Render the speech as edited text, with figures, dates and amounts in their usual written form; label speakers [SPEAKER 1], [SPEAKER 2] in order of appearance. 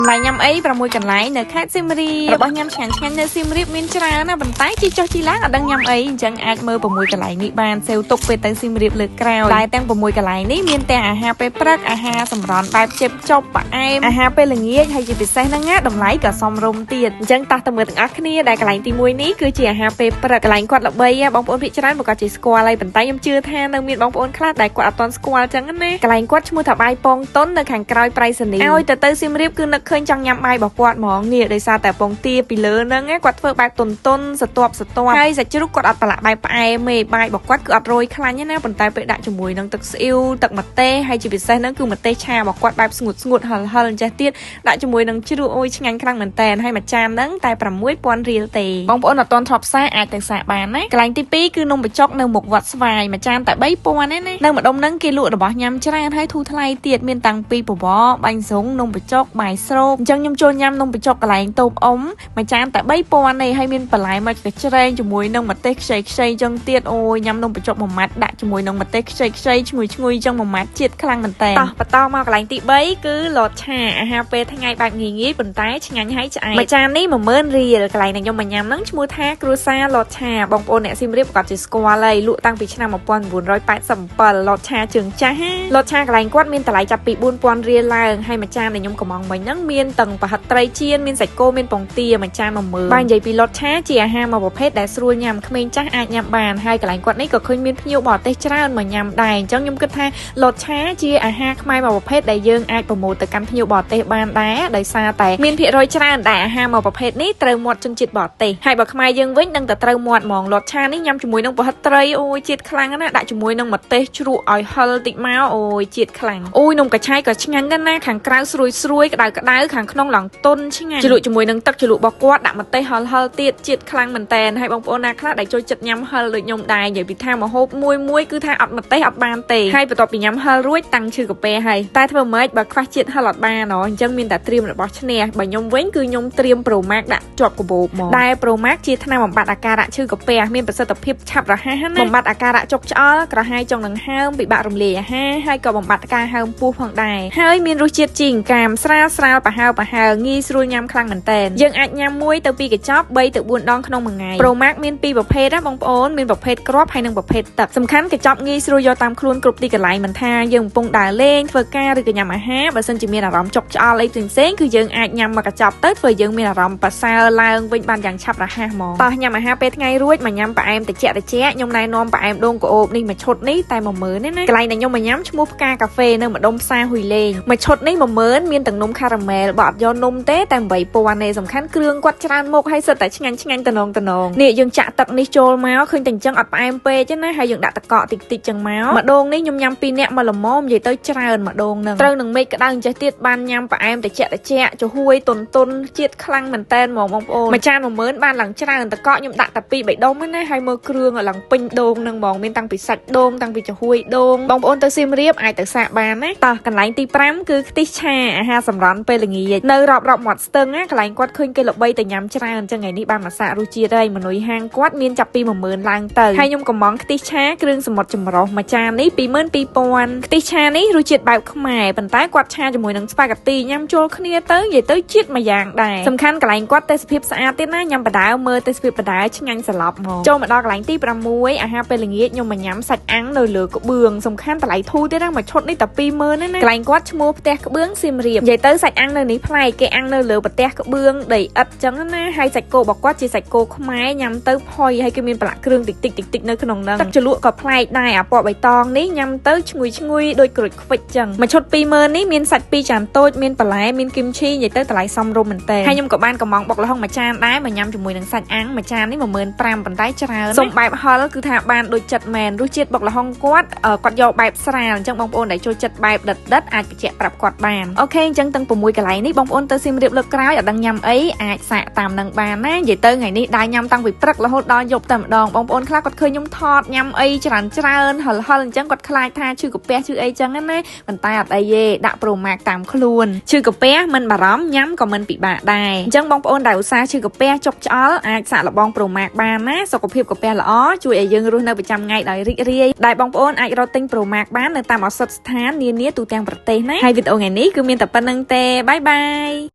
[SPEAKER 1] ន្លែងញ៉ាំអី6កន្លែងនៅខេត្តសៀមរាបរបស់ញ៉ាំឆ្ងាញ់ឆ្ងាញ់នៅសៀមរាបមានច្រើនណាស់ប៉ុន្តែជិះចុះជិះឡើងអត់ដឹងញ៉ាំអីអញ្ចឹងអាចមើល6កន្លែងនេះបានសេវទុកពេលទៅសៀមរាបលើកក្រោយតែទាំង6កន្លែងនេះមានទាំងអាហារពេលព្រឹកអាហារសម្រន់បែបជិបចប់ផ្អែមអាហារពេលល្ងាចហើយជាពិសេសហ្នឹងណាតម្លៃក៏សមរម្យទៀតអញ្ចឹងតោះទៅមើលទាំងអស់គ្នាដែលកន្លែងទី1នេះគឺជាអាហារពេលព្រឹកកន្លែងគាត់ល្បីហ៎បងប្អូនភាគច្រើនប្រកាសជាស្គាល់ហើយប៉ុន្តែខ្ញុំជឿថានៅមានបងប្អូនខ្លះដែលគាត់អត់ទាន់ស្គាល់អញ្ចឹងណាកន្លែងគាត់ឈ្មោះថាបាយពងតុននៅខាងក្រោយប្រៃសណីឲ្យទៅទៅសៀមរាបគឺនឹកឃើញចង់ញ៉ាំបាយរបស់គាត់ហ្មងនេះដោយសារតែពងទាពីលើហ្នឹងណាគាត់ធ្វើបែបតុនតុនសទាប់សទាប់ហើយសាច់ជ្រូកគាត់អត់ប្រឡាក់បែបផ្អែមទេបាយរបស់គាត់គឺអត់រយខ្លាញ់ទេណាប៉ុន្តែពេលដាក់ជាមួយនឹងទឹកស្អ៊ីវទឹកម្ទេសហើយជាពិសេសហ្នឹងគឺម្ទេសឆារបស់គាត់បែបស្ងួតស្ងួតហឹលហឹលអញ្ចេះទៀតដាក់ជាមួយនឹងជ្រក់អូយឆ្ងាញ់ខ្លាំងមែនតើហើយមួយចានហ្នឹងតែ6000រៀលទេបងប្អូនអត់ទាន់ធ្លាប់សាអាចទៅសាកបានណាកន្លែងទី2គឺនំបញ្ចុកនៅមុខវត្តស្វាយមួយចានតែ3000ទេណានៅម្ដុំហ្នឹងគេលក់របស់ញ៉ាំច្រើនហើយធូរថ្លៃទៀតមានតាំងពីបបរបាញ់ស្រុងនំបញ្ចុកបាយស្រូបអញ្ចឹងខ្ញុំចូលញ៉ាំនំបញ្ចុកកន្លែងតូបអ៊ំមួយចានតែ3000ទេហើយមានបន្លែមកកច្រែងជាមួយនឹងម្ទេសខ្ចីខ្ចីអញ្ចឹងទៀតអូយញ៉ាំនំបញ្ចុកមួយម៉ាត់ដាក់ជាមួយនឹងម្ទេសខ្ចីខ្ចីឈ្ងុយឈ្ងុយអញ្ចឹងមួយម៉ាត់ជាតិខ្លាំងមែនតើតោះបន្តមកកន្លែងទី3គឺលតឆាអាហារពេលថ្ងៃបែបងាយងាយប៉ុន្តែឆ្ងាញ់ហើយឆ្អែតមួយចាននេះ10000រៀលកន្លែងដែលខ្ញុំមកញ៉ាំហ្នឹងឈ្មោះថាគ្រួសារលតឆាបងប្អូនអ្នកសៀមរាបប្រកាសជាស្គាល់ហើយលក់តាំងពីឆ្នាំ1987លតឆាជើងចាស់ណាលតឆាកន្លែងគាត់មានតម្លៃចាប់ពី4000រៀលឡើងហើយមួយចានដែលខ្ញុំកំងមិញហ្នឹងមានទាំងប្រហិតត្រីចៀនមានសាច់គោមានពងទាមួយចាន10000បើនិយាយពីលតឆាជាអាហារមួយប្រភេទដែលស្រួលញ៉ាំក្មេងចាស់អាចញ៉ាំបានហើយកន្លែងគាត់នេះក៏ឃើញមានភ្ញៀវបរទេសច្រើនមកញ៉ាំដែរអញ្ចឹងខ្ញុំគិតថាលតឆាជាអាហារខ្មែរមួយប្រភេទដែលយើងអាច promote ទៅកាន់ភ្ញៀវបរទេសបានដែរដោយសារតែមានភាគរយច្រើនដែលអាហារមួយប្រភេទនេះត្រូវមាត់ជនជាតិបរទេសហើយបើខ្មែរយើងវិញនឹងតែត្រូវមាត់ហ្មងលតឆានេះញ៉ាំជាមួយនឹងប្រហិតត្រីអូយជាតិខ្លាំងណាស់ដាក់ជាមួយនឹងម្ទេសជ្រក់ឲ្យហឹលតិចមកអូយជាតិខ្លាំងអូយនំកញ្ឆាយក៏ឆ្ងាញ់ដែរណាខាងក្រៅស្រួយស្រួយក្តៅក្តៅខាងក្នុងឡើងទន់ឆ្ងាញ់ជ្រលក់ជាមួយនឹងទឹកជ្រលក់របស់គាត់ដាក់ម្ទេសហឹលហឹលទៀតជាតិខ្លាំងមែនតែនហើយបងប្អូនណាខ្លះដែលចូលចិត្តញ៉ាំហឹលដូចខ្ញុំដែរនិយាយពីថាម្ហូបមួយមួយគឺថាអត់ម្ទេសអត់បានទេហើយបន្ទាប់ពីញ៉ាំហឹលរួចតាំងឈឺកាពះហើយតែធ្វើម៉េចបើខ្វះជាតិហឹលអត់បានហ៎អញ្ចឹងមានតែត្រៀមរបស់ឈ្នះបើខ្ញុំវិញគឺខ្ញុំត្រៀមប្រូម៉ាកដាក់ជាប់កាបូបមកដែលប្រូម៉ាកជាថ្នាំបំបត្តិអាការៈឈឺកាពះមានប្រសិទ្ធភាពឆាប់រហ័សណាបំបត្តិអាការៈចុកឆ្អល់ក្រហាយចុងដង្ហើមពិបាករំលាយអាហារហើយក៏បំបត្តិការហើមពោះផងដែរហើយមានរសជាតិជីងកាមស្រាលស្រាលប្រហើប្រហើងាយស្រួលញ៉ាំខ្លាំងមែនតើយើងអាចញ៉ាំមួយទៅពីរកញ្ចប់3ទៅ4ដងក្នុងមួយថ្ងៃប្រូម៉ាកមានពីរប្រភេទណាបងប្អូនមានប្រភេទគ្រាប់ហើយនិងប្រភេទទឹកសំខាន់កញ្ចប់ងាយស្រួលយកតាមខ្លួនគ្រប់ទីកន្លែងមិនថាយើងកំពុងដើរលេងធ្វើការឬក៏ញ៉ាំអាហារបើសិនជាមានអារម្មណ៍ចុកឆ្អល់អីផ្សេងៗគឺយើងអាចញ៉ាំមួយកញ្ចប់ទៅធ្វើយើងមានអារម្មណ៍ប្រសើរឡើងវិញបានយ៉ាងឆាប់រហ័សហ្មងតោះញ៉ាំអាហារពេលថ្ងៃរួចមកញ៉ាំផ្អែមតិចតិចខ្ញុំណែនាំផ្អែមដូងក្អូបនេះមួយឈុតនេះតែ10000ទេណាកន្លែងដែលខ្ញុំមកញ៉ាំឈ្មោះផ្កាកាហ្វេនៅម្ដុំផ្សារហ៊ុយលេងមួយឈុតនេះ10000មានទាំងនំខារ៉ាមែលបើអត់យកនំទេតែ8000ទេសំខាន់គ្រឿងគាត់ច្រើនមុខហើយសិតតែឆ្ងាញ់ឆ្ងាញ់តំណងតំណងនេះយើងចាក់ទឹកនេះចូលមកឃើញតែអញ្ចឹងអត់ផ្អែមពេកទេណាហើយយើងដាក់តកកតិចតិចចឹងមកម្ដងនេះខ្ញុំញ៉ាំ2នាក់មកល្មមនិយាយទៅច្រើនម្ដងហ្នឹងត្រូវនឹងមេឃក្តៅអញ្ចេះទៀតបានញ៉ាំផ្អែមតិចតិចចំហួយតុនតុនជាតិខ្លាំងមែនតែនហ្មងបងប្អូនមួយចាន10000បានឡើងច្រើនតកកខ្ញុំដាក់តែ2 3ដុំណាហើយមើលគ្រឿងឡើងពេញដូងហ្នឹងហ្មងមានតាំងពីសាច់ដូងតាំងពីចំហួយដូងបងប្អូនទៅសៀមរាបអាចទៅសាកបានណាតោះកន្លែងទី5គឺខ្ទិះឆាអាហារសម្រន់ពេលល្ងាចនៅរอบរอบមាត់ស្ទឹងណាកន្លែងគាត់ឃើញគេល្បីតែញ៉ាំច្រើនអញ្ចឹងថ្ងៃនេះបានមកសាករសជាតិហើយមនុយហាងគាត់មានចាប់ពី10000ឡើងទៅហើយខ្ញុំកំងខ្ទិះឆាគ្រឿងសមុទ្រចម្រុះមួយចាននេះ22000ខ្ទិះឆានេះរសជាតិបែបខ្មែរប៉ុន្តែគាត់ឆាជាមួយនឹងស្ប៉ាហ្គាទីញ៉ាំចូលគ្នាទៅនិយាយទៅជាតិមួយយ៉ាងដែរសំខាន់កន្លែងគាត់ទេសភាពស្អាតទៀតណាញ៉ាំបដើមើលទេសភាពបដើឆ្ងាញ់សន្លប់ហ្មងចូលមកដល់កន្លែងទី6អាហារពេលល្ងាចខ្ញុំមកញ៉ាំសាច់អាំងនៅលើក្បឿងសំខាន់តម្លៃធូរទៀតណាមួយឈុតនេះតែ20000ទេណាកន្លែងគាត់ឈ្មោះផ្ទះក្បឿងសៀមរាបនិយាយទៅសាច់អាំងនៅនេះប្លែកគេអាំងនៅលើប្រទះក្បឿងដីឥដ្ឋចឹងណាហើយសាច់គោរបស់គាត់ជាសាច់គោខ្មែរញ៉ាំទៅផុយហើយគេមានប្រឡាក់គ្រឿងតិចតិចតិចតិចនៅក្នុងហ្នឹងទឹកជ្រលក់ក៏ប្លែកដែរអាពណ៌បៃតងនេះញ៉ាំទៅឈ្ងុយឈ្ងុយដូចក្រូចខ្វិចចឹងមួយឈុត20000នេះមានសាច់2ចានតូចមានបន្លែមានគីមឈីនិយាយទៅតម្លៃសមរម្យមែនតើហើយខ្ញុំក៏បានកំងបុកល្ហុងមួយចានដែរមកញ៉ាំជាមួយនឹងសាច់អាំងមួយចាននេះ15000ប៉ុន្តែច្រើនសុំបែបហឹលគឺថាបានដូចចិត្តមែនរសជាតិបុកល្ហុងគាត់គាត់យកបែបស្រាលអញ្ចឹងបងប្អូនដែលចូលចិត្តបែបដិតដិតអាចបញ្ជាក់ប្រាប់គាត់បាន OK អញ្ចឹងទាំង6កន្លែងនេះបងប្អូនទៅសៀមរាបលើកក្រោយអត់ដឹងញ៉ាំអីអាចសាកតាមនឹងបានណានិយាយទៅថ្ងៃនេះដើរញ៉ាំតាំងពីព្រឹករហូតដល់យប់តែម្ដងបងប្អូនខ្លះគាត់ឃើញខ្ញុំថតញ៉ាំអីច្រើនច្រើនហឹលហឹលអញ្ចឹងគាត់ខ្លាចថាឈឺកាពះឈឺអីចឹងណាប៉ុន្តែអត់អីទេដាក់ប្រូម៉ាកតាមខ្លួនឈឺកាពះមិនបារម្ភញ៉ាំក៏មិនពិបាកដែរអញ្ចឹងបងប្អូនដែលឧស្សាហ៍ឈឺកាពះចុកឆ្អល់អាចសាកល្បងប្រូម៉ាកបានណាសុខភាពកាពះល្អជួយឲ្យយើងរស់នៅប្រចាំថ្ងៃដោយរីករាយដែលបងប្អូនអាចរកទិញប្រូម៉ាកបាននៅតាមឱសថស្ថាននានាទូទាំងប្រទេសណាហើយវីដេអូថ្ងៃនេះគឺមានតែប៉ុណ្្នឹងទេbye bye.